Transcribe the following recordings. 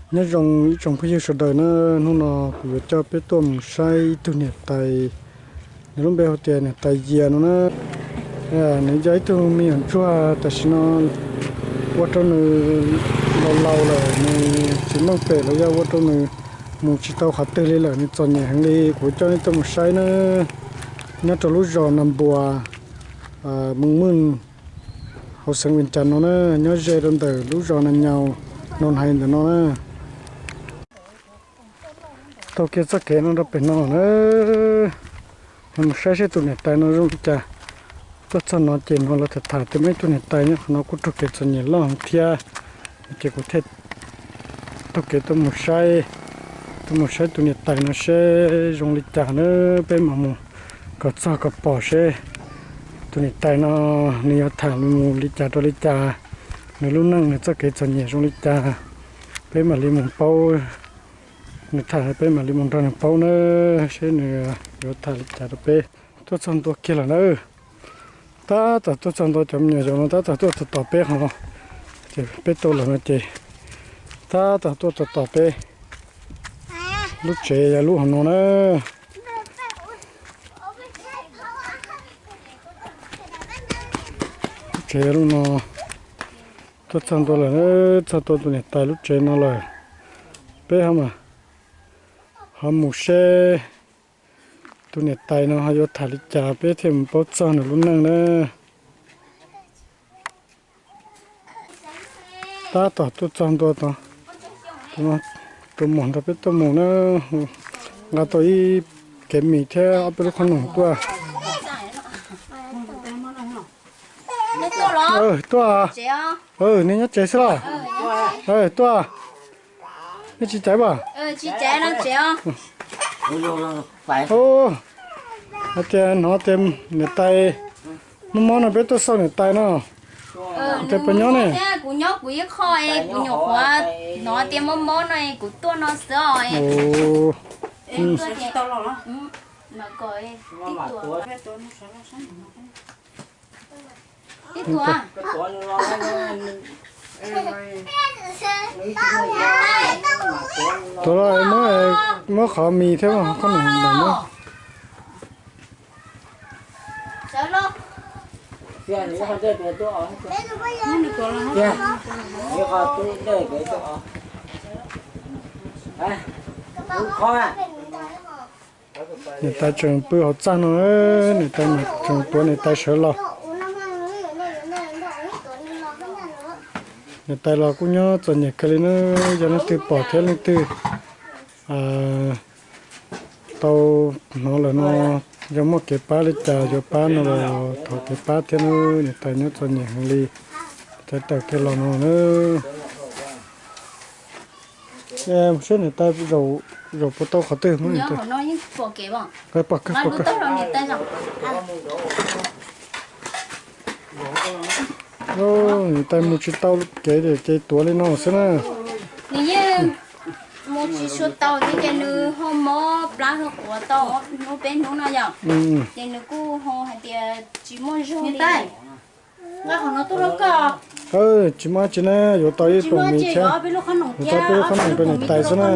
Nyob zoo ib tsoom phooj ywg sawv daws na, hnub no kuv yuav coj peb tuaj mus saib ib tug niam tais, nws lub npe hu tias niam tais Yias no na. Nws yog ib tug me nyuam ntsuag tam sim no ua rau nws laus laus lawm, nws tsis meej pem los yog ua rau nws mus tsis tau qhov twg li lawm, nws txom nyem heev li. Kuv coj nej tuaj mus saib na, nyob rau lub zos Nas Npuas, Moos Mwj, hauv xeev Vias Cas no na, nyob ze rau ntawm lub zos Nas Nyaus, Noo Hais ntawm no na. Taug kiag txoj kev no rau pem no na, mus saib seb tus niam tais no zoo li cas. Tuaj txog no ces no lawv tham tham tias muaj ib tug niam tais nyob qhov no kuj raug kev txom nyem loj heev thiab, ces kuv thiaj taug kev tuaj mus saib, tuaj mus saib tus niam tais no seb zoo li cas na, peb mam mus kom txog kom pom seb tus niam tais no nws yuav tham mus li cas rau li cas, nws lub neej nws txoj kev txom nyem zoo li cas, peb mam li mus paub, nws tham peb mam li mus nrog nws paub na, seb nws yuav tham li cas rau peb. Tuaj txog ntua kiag lawm na, tab tom tuaj txog ntua cov me nyuam yaus no tab tom tuaj tom tom peb qhov no, ces peb tuaj lawm no ces tab tom tuaj tom tom peb. Lub tsev yog lub hauv no na. Lub tsev yog lub no. Tuaj txog ntua lawm, txog ntua tus niam tais lub tsev no lawm. Peb ho mas, ho mus seb tus niam tais no ho yuav tham li cas peb thiaj mus paub txog nws lub neej na. Tab tom tuaj txog ntua tod, tus muam nrog peb tuaj mus na, nqa tau ib kev mis thiab ob peb lub qhob noom tuaj. Tuaj, nej nyob tsev xwb los? Tuaj, nej tsis caiv as? Hais tias hnov tias niam tais mob mob no peb tuaj xauj niam tais no. Tias puas nyob ne? Kuv nyob kuv ib qho, kuv nyuam qhuav hnov tias mob mob no kuv tuaj no xwb os. Tuav los muab qhov mis thiab qhob noom ntawm no. Niam tais tseem pw hauv txaj no, niam tais mas tseem tuav niam tais sawv los. Niam tais los kuj nyob txom nyem kawg li na, yog leej twg pom thiab leej twg tau hnov lawm no, yog muaj kev pab li cas yuav pab no los thov kev pab thiab na, niam tais nyob txom nyem heev li, tais tawm kiag los no na. Seb niam tais zaum puas tau qhov twg. Pom kawg, pom kawg. Niam tais mus tsis tau kev ces tuav li no xwb na. Nws yeej mus tsis tshua tau thiab ces nws ho mob plab ho quav tau hnub peb hnub no yom. Ces nws kuj ho hais tias tsis muaj zog li. Tsis muaj dab tsi na, yuav tau ib poom mis thiab, yuav tau peb lub qhob noom rau niam tais xwb na.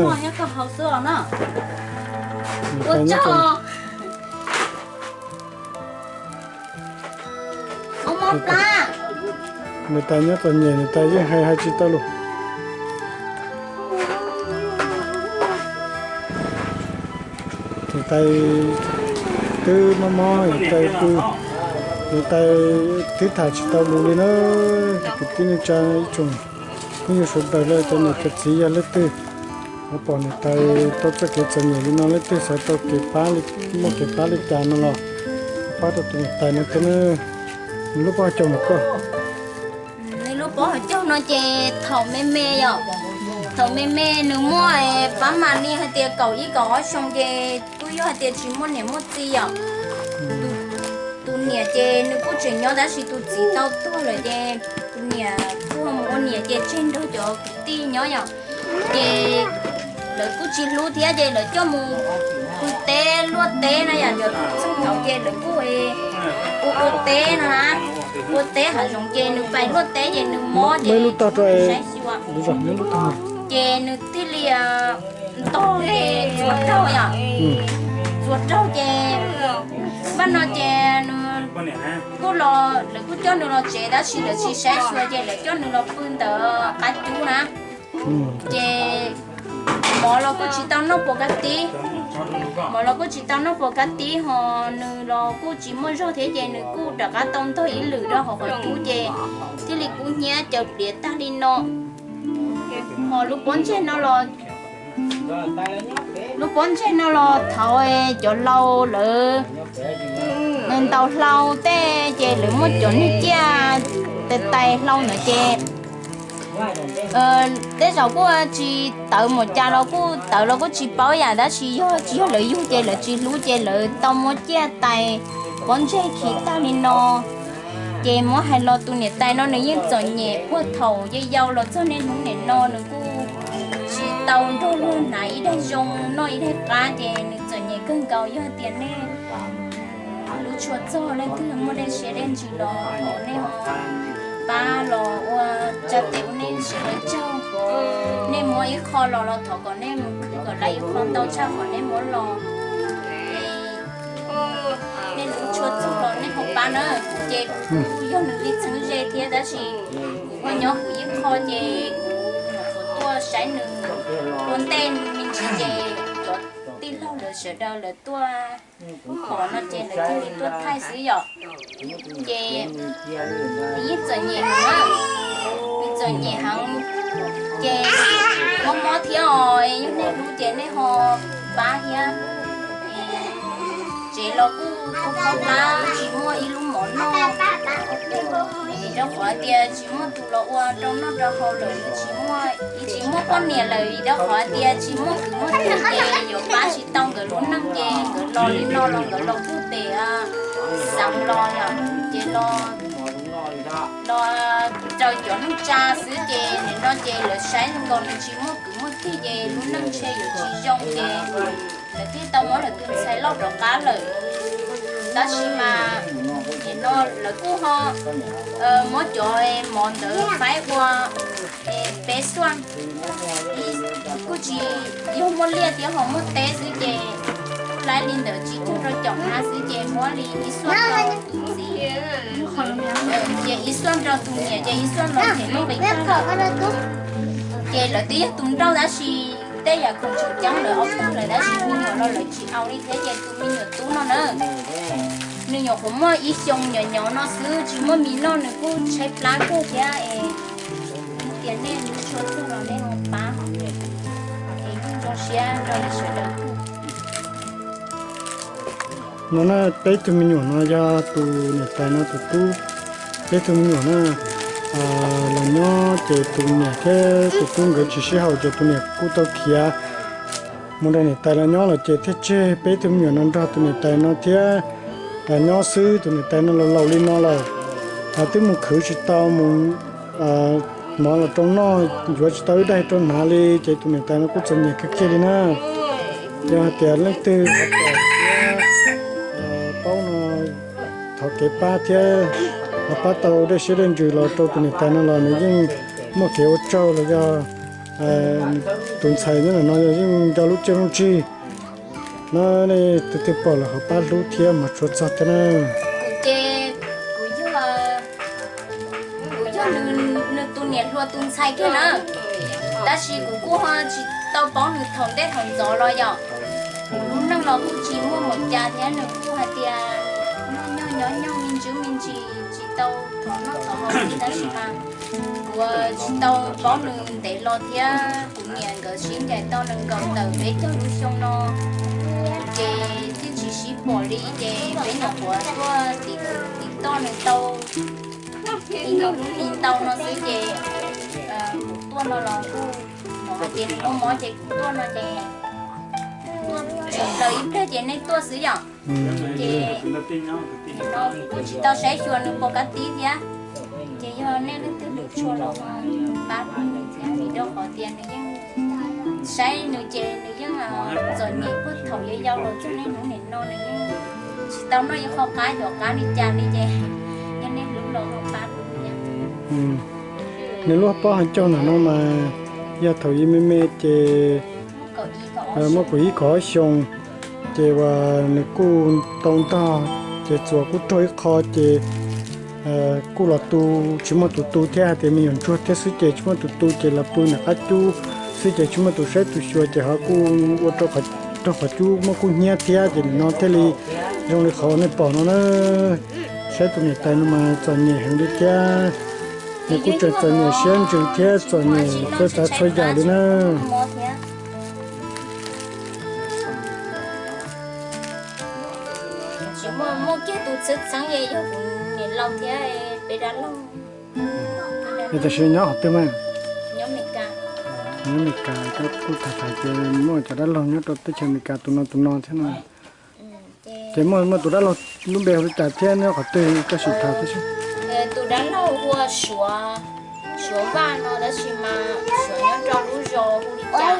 Niam tais nyob txom nyem, niam tais yeej hais hais tsis tau lus. Niam tais twb mob mob, niam tais pw, niam tais twb tham tsis tau lus li na. Kwv tij neej tsa ib tsoom phooj ywg sawv daws, cov niam cov txiv yog leej twg pom niam tais tau txoj kev txom nyem li no, leej twg xav tau kev pab, muaj kev pab li cas no los pab rau tus niam tais no thiab na. Nws lub pob hauv caug no koj. Nws lub pob hauv caug no ces thaum me me yom, thaum me me nws muaj pab mas li hais tias kaum ib kaum ob xyoo ces kuj yog hais tias tsis muaj niam muaj txiv yom. Tus niam ces nws kuj tseem nyob tab sis tus txiv tau tuag lawm ces tus niam kuj ho mus ua niam ces tseg nrog cov kwv tij nyob yom. Ces lawv kuj tsis hlub thiab ces lawv coj mus pw teb luaj teb no yom, cov txheej thaud ces lawv kuj ua ua teb no na, ua teb hav zoov ces nws pais luaj teb ces nws mob ces saib xyuas. Ces nws thiaj li ntog ces txuas raug yom, txuas raug ces npaj no ces nws kuj los, lawv kuj coj nws los tsev tab sis lawv tsis saib xyuas ces lawv coj nws los pw ntawm qab cub na. Ces mov los kuj tsis tau noj puas kab tib, mov los kuj tsis tau noj puas kab tib ho nws los kuj tsis muaj zog thiab ces nws kuj rov qab tau ntog ib lwm rau hauv qhov cub ces thiaj li kub hnyiab caws pliav tag li no. Ho lub pob ntseg no los, lub pob ntseg no los thaum cov laus lawv ntaus hlau tej ces lawv muaj cov niag ciaj tais tais hlau ntawd ces tej zaum kuj tsis tawv mus cas los kuj tawv los kuj tsis paub yam tab sis yog tsis yog lawv yug ces lawv tsis hlub ces lawv tau muab ciaj tais pob ntseg khi tag li no. Ces muab hais los tus niam tais no nws yeej txom nyem puag thaum yau yau los txog niaj hnub nim no nws kuj tsis tau nrog luag hnav ib daig zoo noj ib daig qab ces nws txom nyem kawg nkaus. Yog tias nej lub tshua txog leej twg muaj dej siab dej ntsws los thov nej ho pab los ua tsa tes ua nej sawv daws tsaug. Nej muab ib qho los los thov kom nej mus khwv kom lawv ib qho ntau tshaj qhov nej muab los. Nej lub tshua txog los nej ho pab na. Ces kuv yog nws li txheeb ze thiab tab sis kuv ho nyob kuv ib qho ces kuv nyuam qhuav tuaj saib nws ua ntej me ntsis ces cov tij laug lawv sawv daws lawv tuaj pom no ces lawv thiaj li tuaj thaij xwb yom. Ces nws yeej txom nyem heev, nws txom nyem heev ces mob mob thiab os. Yog nej hlub ces nej ho pab thiab. Tsev los kuj khaub hlab tsis muaj ib lub mov noj, vim rau qhov tias tsis muaj tus los ua rau noj rau haus lawm, nws tsis muaj, tsis muaj poj niam lawm vim rau qhov tias tsis muaj kwv muaj tij ces yuav pab tsis tau nkawd lub neej ces nkawd los li no los nkawd los puag pem xeev los yom, ces los los raws cov neej tsa xwb ces nim no ces lawv saib nkaus nws tsis muaj kwv muaj tij ces lub neej ntshe yuav tsis zoo ces lawv thiaj tau muab lawv tus ntxhais loj rov qab lawm. Tab sis mas nim no lawv kuj ho muab cov mov ntawd faib ua peb xuaj, kuj tsis yog muaj liaj thiab ho muaj teb xwb ces laib li ntawd tsis cuag rau caum hab xwb ces muab li ib xuaj rau tus txiv, ces ib xuaj rau tus niam ces ib xuaj los them lub nqis tag lawm. Ces lawv twb yog tus nrauj tab sis tej yam khoom tseem ceeb lawv ua tag lawm tab sis me nyuam los lawv tsis au li thiab ces tus me nyuam tub no na, nws nyuam qhuav muaj ib xyoos nyuam nyuam no xwb tsis muaj mis noj nws kuj tshaib plab kawg thiab es tias nej lub tshua txog los nej ho pab es yeej zoo siab rau nej sawv daws. No na, peb tug me nyuam no yog tus niam tais no tus tub, peb tug me nyuam na los nyob ces tus niam thiab tus tub nkawd tsis sib haum ces tus niam kuj tau khiav mus nrog niam tais los nyob lawm ces thiaj tseg peb tug me nyuam no nrog tus niam tais no thiab nyob xwb. Tus niam tais no los laus li no lawm, twb mus khwv tsis tau, mus mov los rau noj yuav tsis tau ib daig rau hnav li ces tus niam tais no kuj txom nyem kawg kiag li na. Yog hais tias leej twg pom thiab paub no thov kev pab thiab, ho pab tau dej siab dej ntsws los rau tus niam tais no los nws yeej muaj kev ua tsaug los yog tus ntxhais nyob ntawm no yog yeej nco lub txiaj lub ntsig. No nej tus twg pom lawm ho pab hlub thiab mas tsuav txog thiab na. Kuv ces kuv yog, kuv yog nws tus niam hluas tus ntxhais kiag na, tab sis kuv kuj ho tsis tau paub nws thaum ntej thaum ntxov los yom. Kuv lub neej los kuj tsis muaj mus cas thiab nws kuj hais tias noj nyob nyob nyob me ntsis me ntsis tsis tau thov noj thov haus li tab sis mas kuv tsis tau paub nws ntev los thiab kuv niam nkawd sib ncaim tau nws nkaus tawm peb caug lub xyoo no ces thiaj tsis sib pom li ces peb nyuam qhuav tuaj tim toj nws tau ib lub hli ntau no xwb ces kuv tuaj no los kuj hnov hais tias nws mob mob ces kuv tuaj no ces tseem plaws ib pliag ces nej tuaj xwb yom. Ces kuj tsis tau saib xyuas nws puas kab tib thiab. Ces yog nej leej twg lub tshua los pab nws thiab vim rau qhov tias nws yeej, saib nws ces nws yeej txom nyem puag thaum yau yau los txog niaj hnub nim no nws yeej tsis tau noj ib qho qab xyov qab li cas li ces yog nej hlub los pab nws thiab. Nws lub pob hav caug ntawm no mas Yog thaum yus me me ces muaj kaum ib kaum ob xyoo, ces uas nws kuj tau ntog, ces txuas kuj raug ib qho, ces kuj los tu tsis muaj tus tu thiab, hais tias me nyuam ntsuag thiab xwb ces tsis muaj tus tu, ces los pw nram qab cub xwb ces tsis muaj tus saib tus xyuas, ces ho kuj ua rau raug qhov cub muaj kub hnyiab thiab, ces nim no thiaj li zoo li qhov nej pom no na. Saib tus niam tais no mas txom nyem heev li thiab, nws kuj tseem txom nyem siab ntsws thiab txom nyem txhua tsav txhua yam li na. Tsis muaj, muaj kiag tus txheeb txheeb yog kuv niam laus thiab peb dab laug. Tam sim nyob qhov twg mas? Nyob Meskas, koj kuj tham tham ces muaj cov dab laug nyob rau teb chaws Amelikas tus no tus no thiab no. Ces muaj, muaj tus dab laug lub npe hu li cas thiab nyob qhov twg koj sim tham thiab seb. Tus dab laug hu ua Suav, Suav Vaj no tab sis mas Suav nyob rau lub zos hu li cas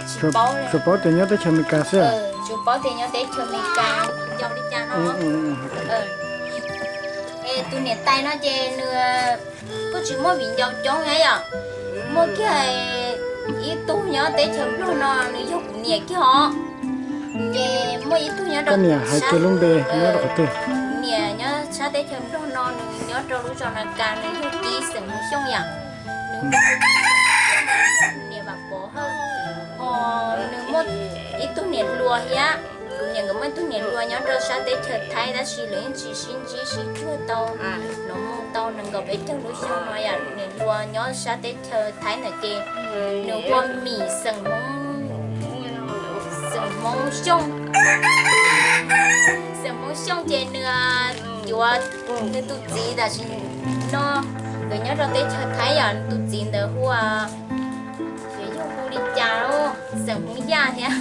tsis paub, tsuas paub tias nyob teb chaws Amelikas xwb. Tsuas paub tias nyob teb chaws Amelikas nco li cas no. Es tus niam tais no ces nws kuj tsis muaj viv ncaus coob na yom. Muaj kiag ib tug nyob teb chaws Nplog no nws yog kuv niam kiag os. Ces muaj ib tug nyob rau, niam hais kiag lub npe nyob rau qhov twg? Niam nyob sab teb chaws Nplog no nws nyob rau lub zos Nas Kas, nws yog tib xeem Hmoob Xyooj yom. Nws niam Vam Pov Hawj, ho nws muaj ib tug niam hluas thiab. Kuv niam nkawd muaj ib tug niam hluas nyob rau sab teb chaws Thaib tab sis lawv yeej tsis sib ntsib sib cuag tau, hnov mus tau nees nkaum peb caug lub xyoo no yom. Niam hluas nyob sab teb chaws Thaib ntawd ces nws hu ua Mim xeem Hmoob, xeem Hmoob Xyooj, xeem Hmoob Xyooj ces nws yuav nws tus txiv tam sim no nkawd nyob rau teb chaws Thaib yom, nws tus txiv ntawd hu ua, yog hu li cas, xeem Hmoob Yaj thiab.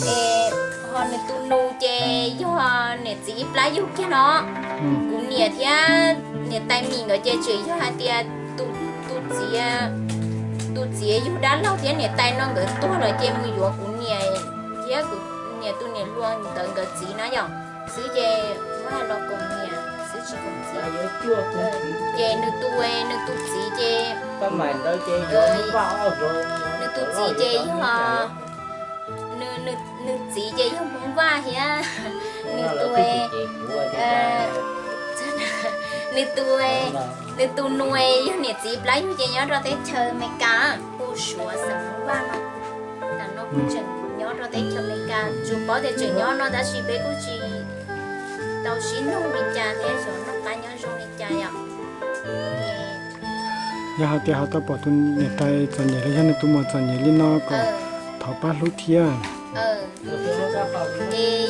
Es ho nws tus nus ces yog niam txiv ib plab yug kiag no. Kuv niam thiab niam tais Mim nkawd ces tseem yog hais tias tus txiv, tus txiv yug dab laug thiab niam tais no nkawd tuag lawm ces mus yuav kuv niam thiab kuv niam tus niam hluas ntawd nkawd txiv na yom, xwb ces muab hais los koom niam xwb tsis koom txiv. Ces nws tus, nws tus txiv ces, nws tus txiv ces yog, nws txiv ces yog Hmoob Vaj thiab. Nws tus, nws tus, nws tus nus yog niam txiv plab yug ces nyob rau teb chaws Amelikas, hu Suav xeem Hmoob Vaj no. Tam no kuj tseem nyob rau teb chaws Amelikas, tsuas paub tias tseem nyob no tab sis peb kuj tsis tau sib nug li cas thiab xyov noj qab nyob zoo li cas yom. Yog hais tias ho tau pom tus niam tais txom nyem los yog nws tus muam txom nyem li no kom thov pab hlub thiab. Ces yog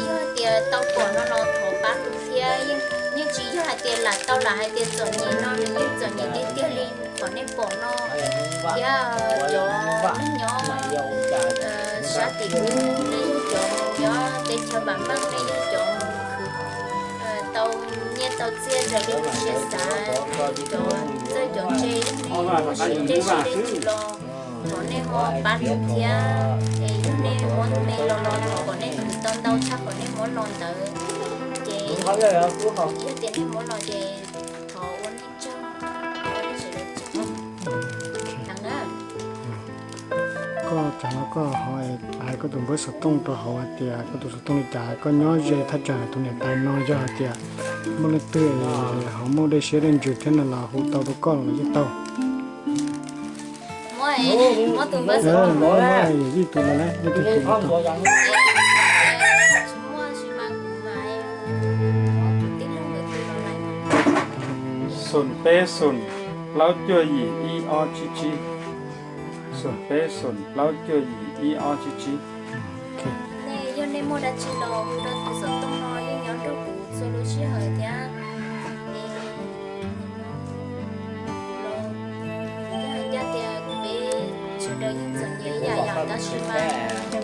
hais tias tau pom no los thov pab hlub thiab, yeej tsis yog hais tias lam tau lam hais tias txom nyem no, nws yeej txom nyem tiag tiag li qhov nej pom no. Thiab cov neeg nyob sab tim ub, nej yog cov nyob teb chaws vam meej, nej yog cov khwv tau nyiaj tau txiaj raws li lub siab xav, cov txawj cov ntse, nej muaj siab ntseg siab deb tsis los, thov nej ho pab hlub thiab. Es yog nej muab me los los thov kom nej khwv tau ntau tshaj qhov nej muab los ntawd. Ces yog tias nej muab los ces thov ua nej tsaug, ua nej sawv daws tsaug. Koj tsam no koj ho hais koj tus npawb xov tooj rau hauv hais tias koj tus xov tooj li cas, koj nyob ze thaj tsam tus niam tais no, yog hais tias muaj leej twg ho muaj dej siab dej ntsws thiab no los hu tau rau koj los yeej tau. Muab tus npawb xov tooj, muab ib tus los lawm, leej twg tus los tau. Xoom peb xoom plaub cuaj yim ib ob tsib tsib. Xoom peb xoom plaub cuaj yim ib ob tsib tsib. Nej yog nej muaj dab tsi los hu rau tus xov tooj no, yeej nyob nrog kuv txhua lub sij hawm thiab. Los yog hais tias peb sawv daws yeej txom nyem ib yam yom, tab sis mas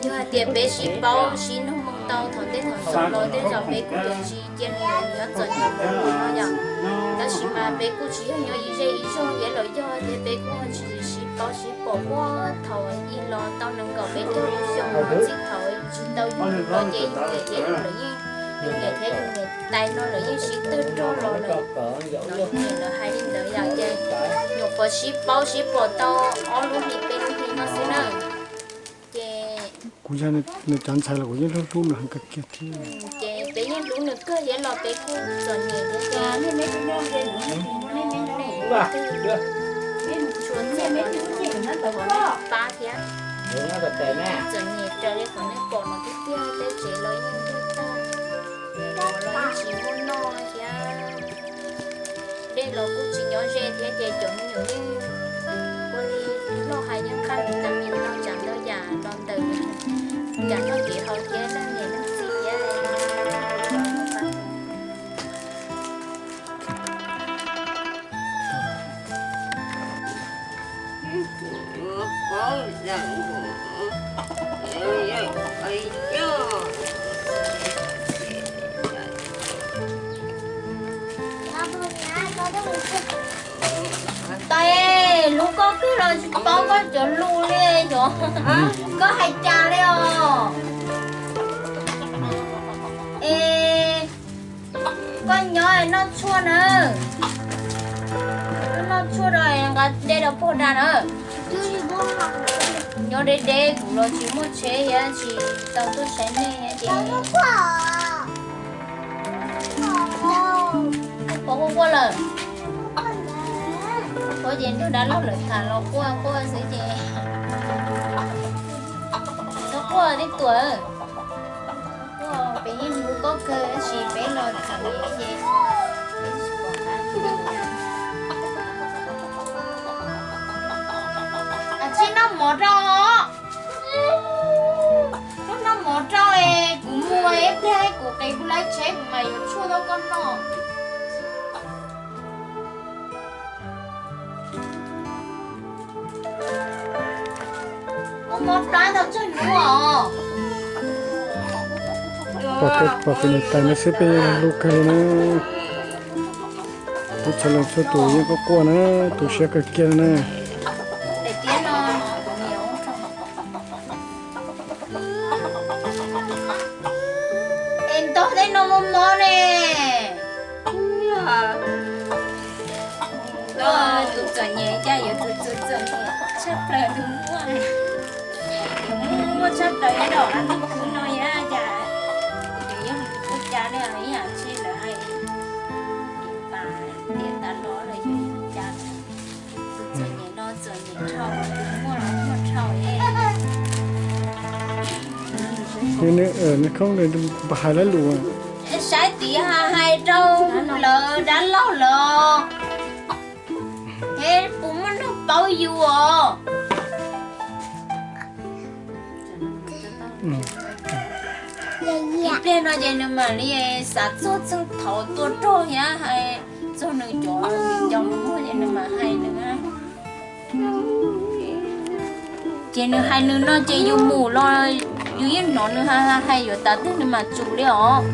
yog hais tias peb sib paub sib nug moo tau thaum ntej thaum xub los tej zaum peb kuj yuav tsis cia nws nyob txom nyem no yom. Tab sis mas peb kuj tsis yog nyob ib zej ib zog thiab los yog thiab peb kuj tsis sib paub sib pom puag thaum ub los tau nees nkaum peb caug lub xyoo no, txij thaum tsis tau yug los ces yus niam thiab yus niam tais no lawv yeej sib tawg rog los lawm. Yus niam lawv hais li ntawd yom, ces nyuam qhuav sib paub sib pom tau ob lub hli peb lub hli Xwb na, ces kuv yog nws cov ntxhais los kuv yeej hlub hlub nws heev kawg kiag thiab. Ces peb yeej hlub nws kawg thiab los peb kuj txom nyem thiab ces tshuav txom nyem pab thiab. Txom nyem raws li qhov nej pom no tiag tiag, tej tsev los yeej ntuag tag, mov los yeej tsis muaj noj thiab. Dej los kuj tsis nyob ze thiab ces cov me nyuam yeej ua li loj hais yeej qaj li tas li no, tsam ntau yam los ntawm cov noj kev haus thiab leej niam leej txiv thiab. Tais, hlub koj kawg los tsis paub koj cov lus li, cov koj hais cas li os. Es koj nyob noj tshuaj na, noj tshuaj rau nqa dej rau pog da na. Nyob deb deb kuv los tsis muaj tsheb thiab tsis tau tuaj saib nej thiab ces quaj quaj lawm. Quaj ces nrog dab laug lawv tham los quaj quaj xwb ces txhob quaj tib tuam. Quaj peb yeej hlub koj kawg tab sis peb los tham ces Aib, noj mov rau, noj mov rau es kuv mus ib pliag kuv qis kuv lawv tsheb kuv mam yuav tshuaj rau koj noj. Ua mov plab tau tsawg hnub os. Pom peb niam tais no xwb peb hlub kawg li na. Tub txhua leej txhua tus yeej quaj quaj na, tu siab kawg kiag na. Es ntog tej no mob mob ne. Tus txom nyem cas yuav tus txom nyem tshaj plaws tus muaj, muaj tshaj plaws ib daim ntug khwb no yog cas, yog ua cas ne, ib yam ntshe lawv hais tias tas tiam tas los lawm yog cas. Tus txom nyem no txom nyem dhau, tus muaj los muaj dhau. Nws khoob nws hais lawv lus. Saib tid hais rau lawv dab laug lawm. Es puas muaj neeg paub yus os? Ib pliag no ces nws mam li xav txog txog thaum tua rog thiab hais txog nws cov, nws cov muag ces nws mam hais nws. Ces nws hais nws no ces yus mus los yus yeej hnov nws hais hais yuav tas twg nws mam tsum li os.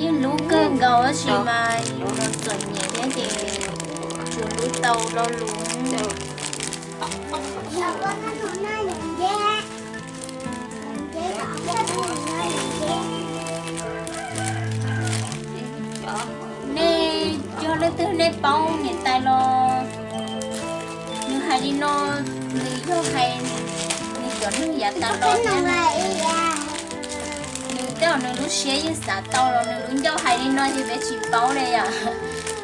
Yeej hlub kawg nkaus tab sis mas yus los txom nyem thiab ces tsuas hlub tau lo lus. Nej yog leej twg nej paub niam tais los nws hais li no, nws yog hais nws cov neeg yav tas los, nws tej zaum nws lub siab yeej xav tau los nws lub ncauj hais li no ces peb tsis paub li yom.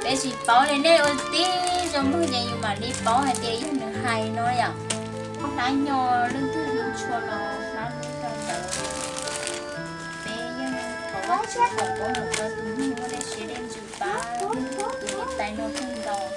Peb tsis paub li, nej ua tib zoo mloog ces yus mam li paub hais tias yog nws hais no yom. Hlab nyo leej twg hlub tshua los hlab hlub rau ntawd. Peb yeej thov Vajtswv foom koob hmoov rau tus neeg muaj dej siab dej ntsws pab tus niam tais no kawg nkaus.